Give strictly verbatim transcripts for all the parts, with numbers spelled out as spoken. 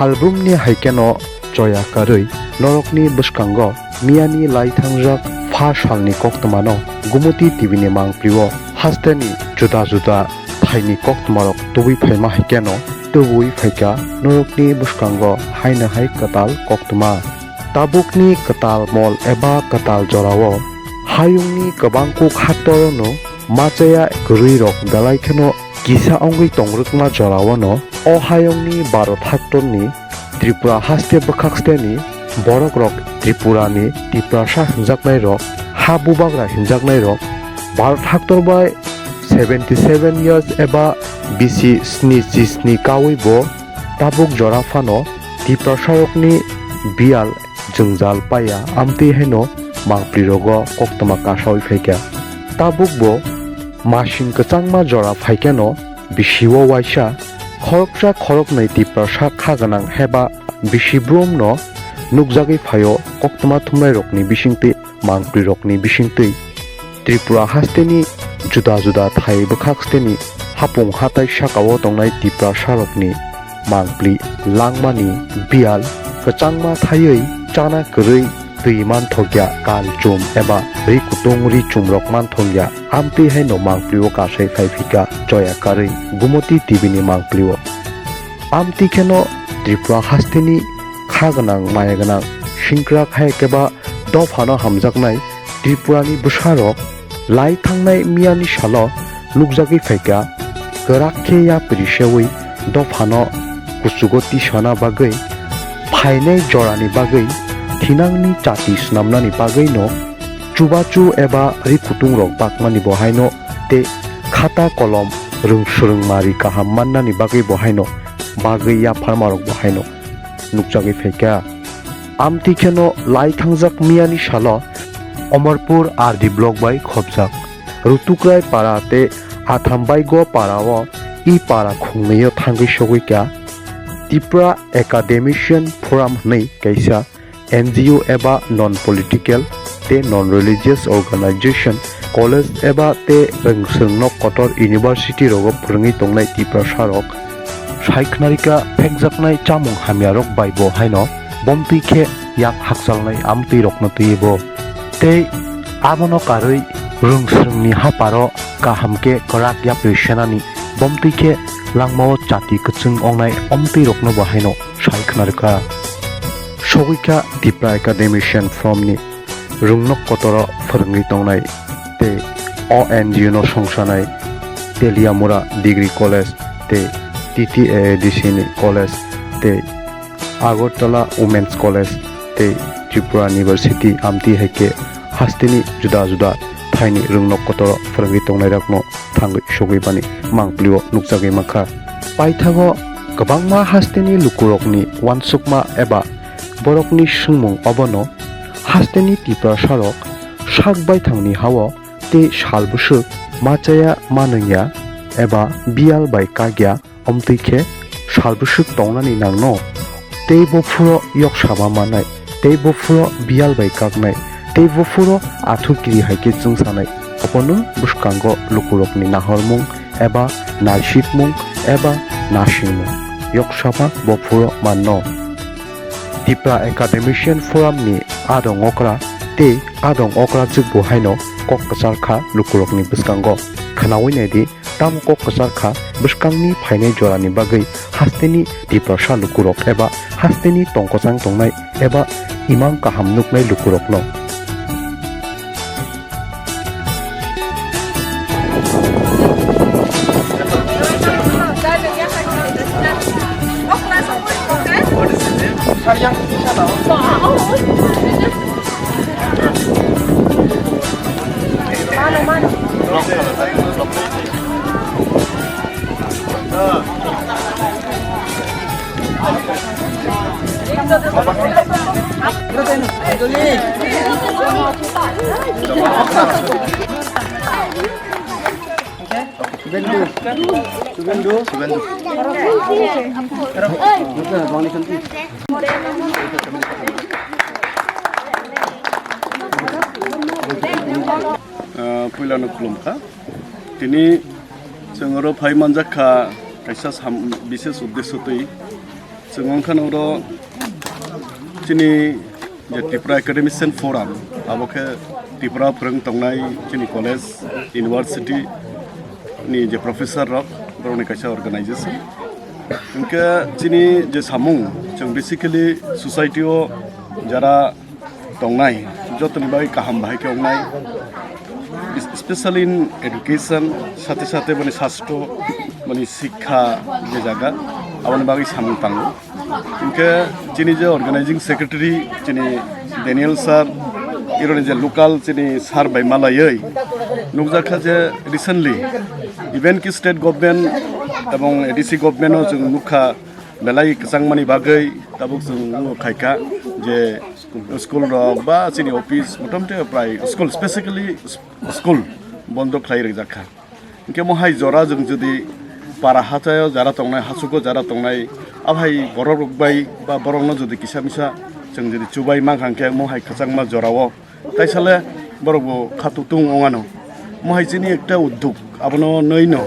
Albumni hai kheno choya karwi norokni bwskango miyani lai thangjak pha salni koktwmano Gumoti T V ni mangpli-o hasteni juda juda thaini koktwmarok tubui phaima hai kheno tubui phaikha norokni bwskango haino hai kwtal koktwma. Tabukni kwtal mol eba kwtal jorao hayungni kwbang kuk haktorono machaya kwrwirok belai kheno kisa wngwi tongrwkma jorao no o hayungni Bharat haktorni Tripura haste bwkhak steni borokrok Tripurani Tiprasa hinjaknairok, ha bubagra hinjaknairok Bharat haktor bai seventy seven years eba bisi sni chi sni kaui bo tabuk jora phano Tiprasarokni biyal jwngjal paiya, amtwi haino mangpli rogo koktwma kasaui phaikha. Tabuk bo masing kwchangma jora phaikheno bisi o waisa khoroksa khoroknwi Tiprasa kha gwnang heba bisi brumno nukjagwi phaio koktwma thumnairokni bisingtwi mangpli rokni bisingtwi Tripura hasteni juda juda thai bwkhak steni hapung hatai sakao tongnai Tiprasa rokni mangpli langmani biyal kwchangma thaiwi chana kwrwi twi manthokya kal chum eba ri kutung ri chum rok manthokya amtwi haino mangpli o kasai phai phika choya karwi Gumoti T V ni mangpli o. Amtwi kheno Tripura hasteni kha gwnang maya gwnang singkrak hai keba dophano hamjaknai Tripurani bwsarok lai thangnai miyani salo nukjagwi phaikha kwrak khe yapri sewi dophano kuchugo tisana bagwi phainai jorani bagwi thinangni chati swnamnani bagwino chubachu eba ri kutungrok bakmani bo haino tei khata kolom rwng swrwng mari kaham mannani bagwi bo haino bagwi yapharmarok bo haino nukjagwi phaikha. Amtwi kheno lai thangjak miyani salo Omorpur R D block bai khopjak Rutukrai para tei Athambaigo para o i para khungnwi o thangwi sogwi kha Tipra Academician Forum hwnwi kaisa N G O eba non-political tei non-religious organization, college eba tei rwngswrwngno kotor university rogo phwrwngwi tongnai Tiprasa rok sai khwnarikha phekjaknai chamung hamya rok bai bo haino bomtwi khe yak hakchalnai amtwi rokno twiwi bo. Tei abono karwi rwngswrwngni haparo kaham khe kwrak yapri senani bomtwi khe langmao chati kwchwng ongnai omtwi rokno bo haino sai khwnarikha. Sogwikha Tipra Academician Forum ni rwngnok kotoro phwrwngwi tongnai tei o N G O no songsanai Teliamura Degree College tei T T A A D C ni college tei Agartala Women's College tei Tripura University amtwi hai khe hasteni juda juda thaini rwngnok kotoro phwrwngwi tongnairokno thangwi sogwi bani mangpli o nukjagwi mankha. Paithago kwbangma hasteni lukurokni uansukma eba borokni swngmung obono hasteni Tiprasarok sak baithangni hao tei sal bwswk machaya manwngya eba biyal bai kakya omtwi khe sal bwswk tongnani nangno tei bo phuro yok sama mannai tei bo phuro biyal bai kaknai tei bo phuro athu kiri hai khe chwngsanai. Obono bwskango lukurokni nahormung eba naisikmung eba nasingmung yok sama bo phuro manno. Tipra Academician Forum ni adong okra tei adong okra jwk bo haino kok kwchar kha lukurokni bwskango. Khwnawi naidi, tamo kok kwchar kha bwskangni phainai jorani bagwi hasteni Tiprasa lukurok eba hasteni tongkwchang tongnai eba imang kaham nuknai lukurokno. Ah, puilano khulumkha. Tini chwng oro phai manjak kha kaisa sam-, bises uddesyo twi. Chwng wngkha oro chini je Tripura Academician Forum, abo khe Tripura phwrwng tongnai chini college, university ni je professor rok, borokni kaisa organization. Hwnkhe chini je samung, chwng basically society o jara tongnai, jotoni bagwi kaham bahai khe wngnai, especially in education, sathe sathe boni sastro, boni sikha je jaga, aboni bagwi samung tango. Hwnkhe chini je organizing secretary, chini Daniel sir, ironi je local chini sir bai malaiwi nukjakha je recently even ki state government ebong A D C government o chwng nukha, belai kwchangmani bagwi tabuk chwng khaikha je school rok ba chini office motamte prai school, specifically school bondo khlai rwjakha. Hwnkhe mohai jora chwng jodi para hachaio jara tongnai, hasugo jara tongnai, aphai borok rok bai ba borokno jodi kisa misa chwng jodi chubai mankha hwnkhe mohai kwchangma jorao taisale borok bo kha tutung ongano. Mohai chini ekta udduk, abono nwi no,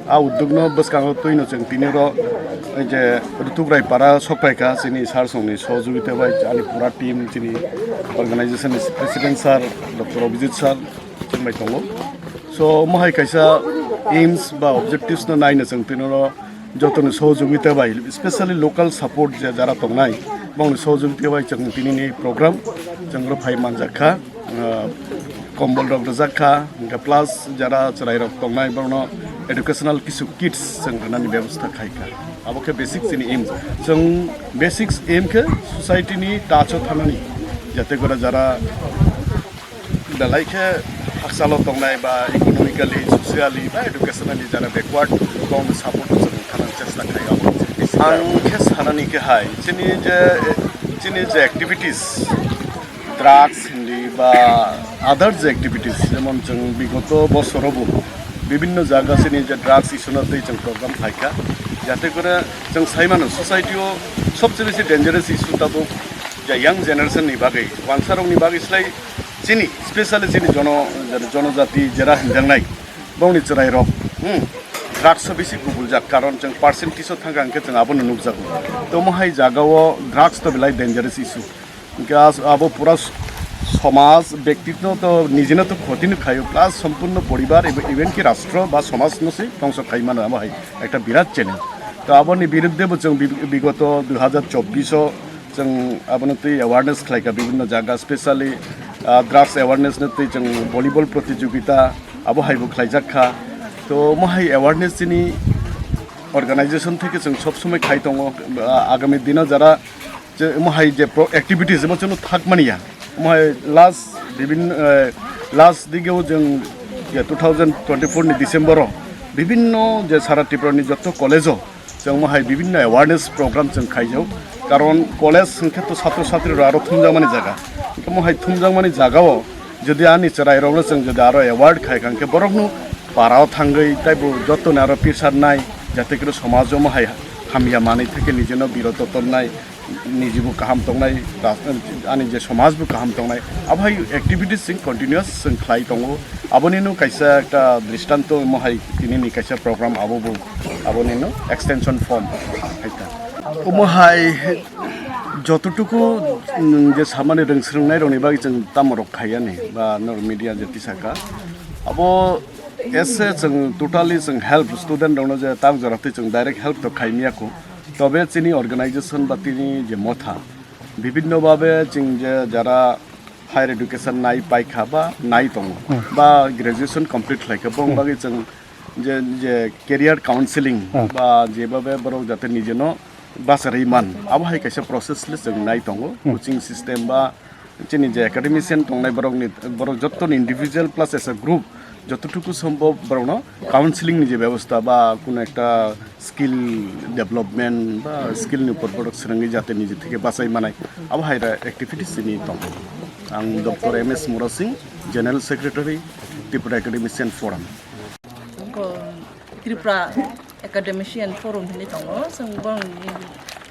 a udduk no bwskango twi no chwng tini oro je Rutuk Rai para sok phaikha chini sir songni sohojogita bai ani pura team chini organization ni president sir Doctor Abhijit sir chwng bai tongo. So mohai kaisa aims ba objectives no nai no chwng tini oro jotoni sohojogita bai, specially local support je jara tongnai, bongni sohojogita bai chwng tini ni program chwng oro phai manjak kha. Ah, kombol rok rijak kha, hwnkhe plus jara chwrai rok tongnai borokno educational kisu kits chwng rwnani bebostha khai kha. Abo khe basic chini aim. Chwng basic aim khe society ni touch o thanani, jate gore jara belai khe hakchalo tongnai ba economically, socially ba educationally jara backward, bongni support o chwng khanani chesta khai. Abo chini basic. Ang khe sanani khe hai, chini je, chini je activities, drugs hindi ba other je activities, jemon chwng bigoto bosorobo bibinno jaga chini je drugs issue no twi chwng program khlaikha, jate gore chwng saimano society o sobse besi dangerous issue tabuk je young generation ni bagwi, wansarokni bagwi slai chini, specially chini jono-, jonojati jera hinjaknai bongni chwrairok, hmm, drugs o bisi gubuljak, karon chwng percentage o thangkha hwnkhe chwng abono nukjago. Tomo hai jagao drugs to belai dangerous issue. Hwnkhe as-, abo pura s-, somaj, bektitno to nijeno to khoti no khaio, plus sompurno poribar ebe-, even ki rastro ba somaj no se dhongso khai mano, abo hai ekta birat challenge. To aboni biruddhe bo chwng bi-, bigoto dui hazar chobbish o chwng abono twi awareness khlaikha bibinno jaga, specially, ah, drugs awareness no twi chwng volleyball protijogita abo hai bo khlaijak kha. To mo hai awareness chini organization theke chwng sob somoi khai tongo, ah, agami dino jara je omo hai je pro-, activities emo chwngno thak mani ya. Omo hai last bibin, eh, last digeo chwng je two thousand twenty-four ni December o bibinno je sara Tripura ni jotto college o chwng omo hai bibinno awareness program chwng khaijao. Karon college hwnkhe to satro satri rok aro thumjakmani jaga. Omo hai thumjakmani jaga o jodi ani chwrai rokno chwng jodi aro award khai kha hwnkhe borokno para o thangwi taibo jottoni aro pisarnai jate khe somaj o omo hai hamya manwi theke nijeno biroto tonnai. Niji bo kaham tongnai, ras-, ani je somaj bo kaham tongnai, abo hai activities chwng continuous chwng khlai tongo. Aboni no kaisa ekta dristanto omo hai tini ni kaisa program abo bo aboni no extension form hai ta. Omo hai jototuku, mm, je samani rwng swrwngnai rokni bagwi chwng tamo rok khaiyani ba nor media je tisaka. Abo ese chwng totally chwng help student rokno je tak jora twi chwng direct help to khaimiya kho. Tobe chini organization ba tini je motha, bibinno babe chwng je jara higher education nai paikha ba nai tongo, hmm, ba graduation complete khlaikha, bong, hmm, bagwi chwng je, je career counseling, hmm, ba jebabe borok jate nijeno bacharwi man, abo hai kaisa process le chwng nai tongo, hmm, coaching system ba chini je academician tongnai borokni, borok jottoni individual plus as a group jototuku sombhob borokno counseling ni je bebostha ba kuno ekta skill development ba skill ni upor borok swrwngwi jate niji theke bachai manai, abo hai ra activities chini tong. Ang Doctor M S Murasing, General Secretary, Tripura Academician Forum. Tripura Academician Forum hinwi tongo. Chwng borokni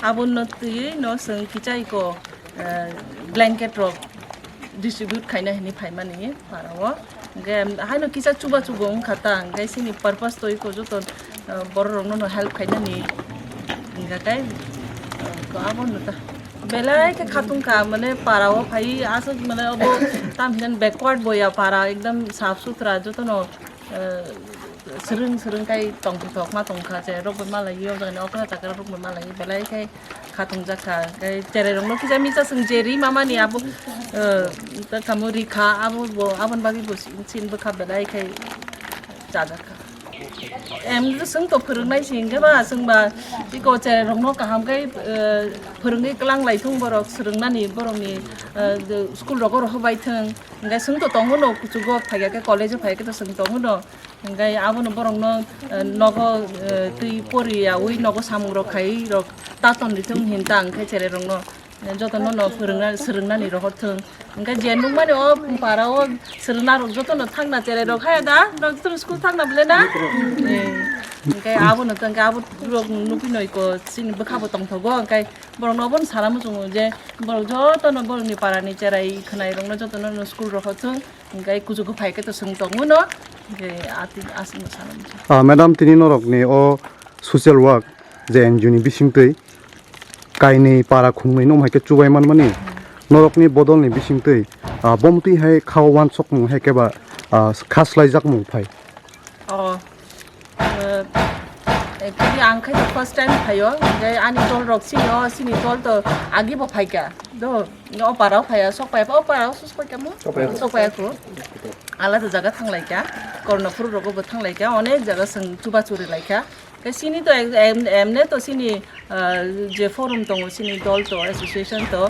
abono twiwi no chwng kichai ko, eh, blanket rok distribute khaina hinwi phaimani para o. Hwnkhe haino kisa chuba chubo wngkha ta, hwnkhe chini purpose to iko joto, eh, borok rokno no help khainani hwnkha khe Ko abo no ta. Belai khe khatung kha, mane para o phai aswk, mane obo tam hin backward bo ya para, ekdam saf sutra joto no, eh, swrwng swrwng kai tong thok ma tong kha, je rok bai malai yo, jani okra chakra rok bai malai belai khe khatung jak kha. Kai cherai rok no kisa misa swng je ri mama ni abo, eh, ta kamo ri kha, abo bo, abon bagwi bo sin, sin bwkha belai khe chajak kha. Em, swng to phwrwngnai se hwnkhe ba, swng ba iko cherai rokno kaham khe, eh, phwrwngwi kwlang lai thung borok, swrwngnani borokni, eh, school rogo rohor bai thung. Hwnkhe swng to tongo no, kuchugo phai khe, college o phai khe to swng tongo no. Hwnkhe abono borokno, eh, nogo, eh, twi poriyawi nogo samung rok khai rok ta ton rithung hin ta hwnkhe cherai rokno. Jotono no phwrwngna, swrwngnani rohor thung. Hwnkhe je nukmani o para o swrwngna rok jotono thangna cherai rok haya da, rok jotono school thangna bwle na? Eh, hwnkhe abo no thangkhe abo rok nukwi noi ko chini bwkha bo tongthogo, hwnkhe borok no obo no sana muchungo je borok jotono borok ni para ni cherai khwnai rok no jotono no school rohor thung, hwnkhe kuchugo phai khe to swng tongmano, hwnkhe ati aswk no sana muchungo. Ah, madam, tini norok ni o social work je N G O ni bisingtwi kainwi para khungnwi no hai khe chubai manmani norokni bodolni bisingtwi, ah, bomtwi hai khao wansokmung hai khe ba, ah, kha slaijakmung phai. Oh, eh, actually ang khai first time phaio, hwnkhe ani tol rok sini o, sini tol to agi bo phaikha do, o para o phaiya, sok phaiya, o para o sok phaiya mo? Sok phaiya. Sok phaiya ko. Alada jaga thanglaikha, Kornapur rogo bo thanglaikha, onek jaga swng chuba churi laikha. Khe sini to em-, em-, emne to sini, ah, je forum tongo, sini dol to, association to,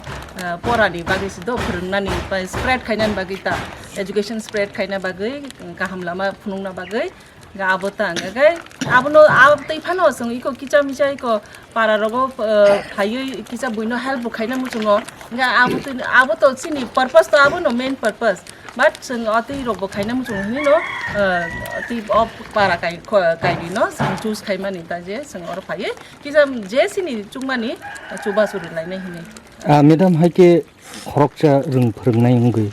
ah, porani bagwi se do, phwrwngnani bai spread khainani bagwi ta, education spread khaina bagwi, kaham lama phunukna bagwi, ga abo ta hwnkhe abono, abo tei phano chwng iko kicha micha iko para rogo, ah, phaiwi kisa buino help bo khaina muchungo, ga abo tei, abo to sini purpose to abono main purpose. But chwng o twi rok bo khaina muchung hwnwi no, eh, twi o para kai, kho-, kainwi no chwng choose khaimani ta je chwng oro phaiwi kisa je sini chukmani chubachu rwlainai hwnwi. Ah, madam, hai khe khoroksa rwng phwrwngnai wngwi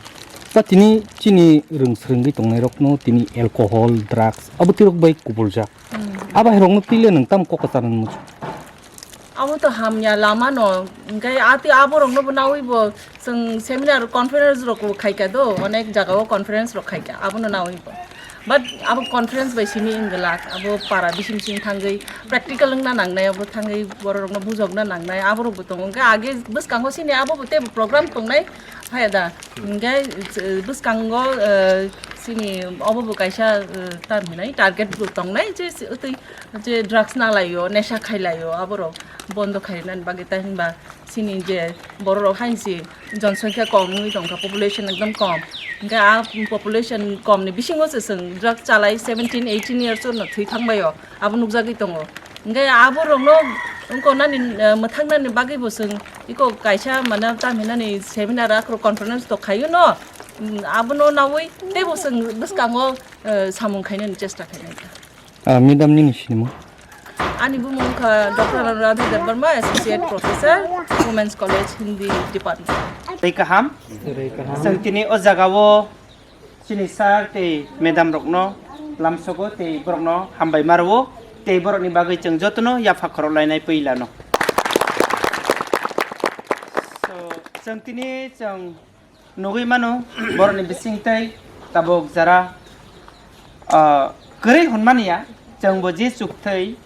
ba tini chini rwng swrwngwi tongnairokno tini alcohol, drugs abo twirok bai kubuljak. Hmm. Abo hairokno twile nwng tamo kok kwcharnani muchung? Amo to hamya lama no, hwnkhe ati aborokno bo nawi bo chwng seminar conference rok bo khaikha do, onek jaga o conference rok khaikha, abono nawi bo. But abo conference bai simi wngwlak, abo para bising bising thangwi practical wngna nangnai, abo thangwi bororokno bujokna nangnai, aborok bo tongo. Hwnkhe age bwskango sini abo bo teibo program tongnai, haya da. Hwnkhe, eh, bwskango, eh, sini obo bo kaisa, eh, tam hinai target bo tongnai je, je twi je drugs nalaio, nesha khailaio, aborok bondo khainani bagwi, tai hinba sini je bororok hainsi jonsonkya kom wngwi tongkha, population ekdom kom. Hwnkhe a population komni bisingo se chwng drugs chalai seventeen, eighteen years o no thwi thangbaio, abo nukjagwi tongo. Hwnkhe aborokno wngkha nani, eh, mwthangnani bagwi bo chwng iko kaisa mane tam hinani seminar akhoro conference to khaio no, mm, abono nawi teibo chwng bwskango, eh, samung khainani chesta khainai kha. Ah, madam, nini sinimung? Ani bumung wngkha Doctor Anuradha Debbarma, Associate Professor, Women's College, Hindi Department. Tei kaham. Tei kaham. Chwng tini o jagao chini sir tei madam rokno lamsogo tei borokno hambai ma rwo tei borokni bagwi chwng jotono yapha khorok lainai puilano. So, chwng tini chwng nugwi mano, borokni bisingtwi tabuk jara, ah, kwrwi hwnmani ya, chwngbo je chukthwi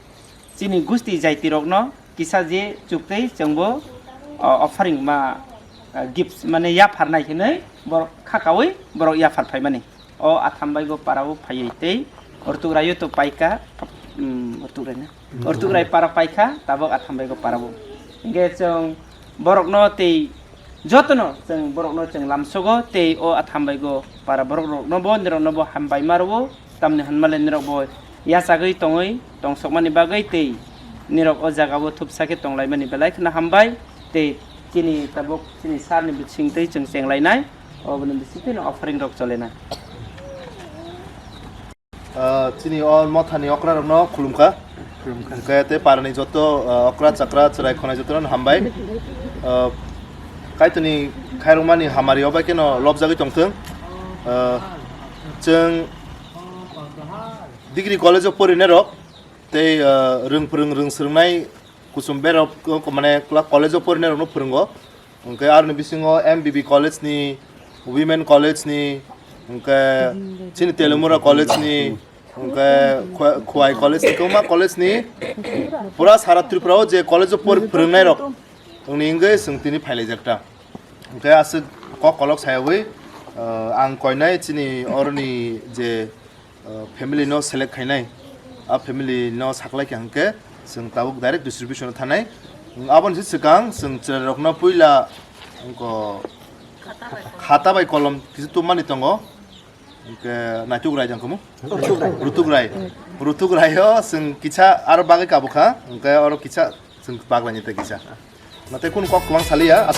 chini gusti jaitirokno kisa je chukthwi chwngbo, ah, offering ma, ah, gifts mane yapharnai hinwi borok khakaui borok yaphar phaimani. O Athambaigo parao phaiwi tei Ortugraio to paikha, um, Ortugrai na? Ortugrai para paikha, tabuk Athambaigo parao. Hingke chwng borokno tei jotono chwng borokno chwng lamsogo tei o Athambaigo para borok rokno bo nirokno bo hambai ma rwo, tamni hwnmale nirok bo yachagwi tongwi tongsokmani bagwi tei nirok o jaga o thupsa khe tonglaimani belai kheno hambai tei chini tabuk chini sir ni bising twi chwng chenglainai. Oboni bisingtwi no offering rok chole na. Ah, chini o mothani okra rokno khulumkha. Khulumkha. Hwnkhe tei parani joto, ah, okra chakra chwrai khonai jotono hambai. Ah, Kaitorni khairokmani hamari obai kheno lobjagwi tongthwng. Ah, chwng degree college o porinai rok tei, ah, rwng phwrwng rwng swrwngnai Kusum berok ko, ko, mane kla-, college o porinairokno phwrwngo. Hwnkhe aroni bisingo M B B college ni, Women college ni, hwnkhe chini Telumura college ni, hwnkhe Khwa-, Khwai college ni, kwbangma college ni, pura sara Tripura o je college o por-, phwrwngnairok wngni wngwi chwng tini phailaijak ta. Hwnkhe aswk kok kolok sayawi, uh, ang koinai chini oroni je, uh, family no select khainai, a family no saklai kha hwnkhe chwng tabuk direct distribution o thanai. Aboni se swkang chwng chwrairokno puila wngkha khata bai kolom kisa tubmani tongo. Hwnkhe Naituk Rai jang kamo? Rutuk Rai. Rutuk Rai. Rutuk Rai o chwng kisa aro bagwi kabukha, hwnkhe oro kisa chwng baglani tei kisa. Nate kun kok kwbang saliya.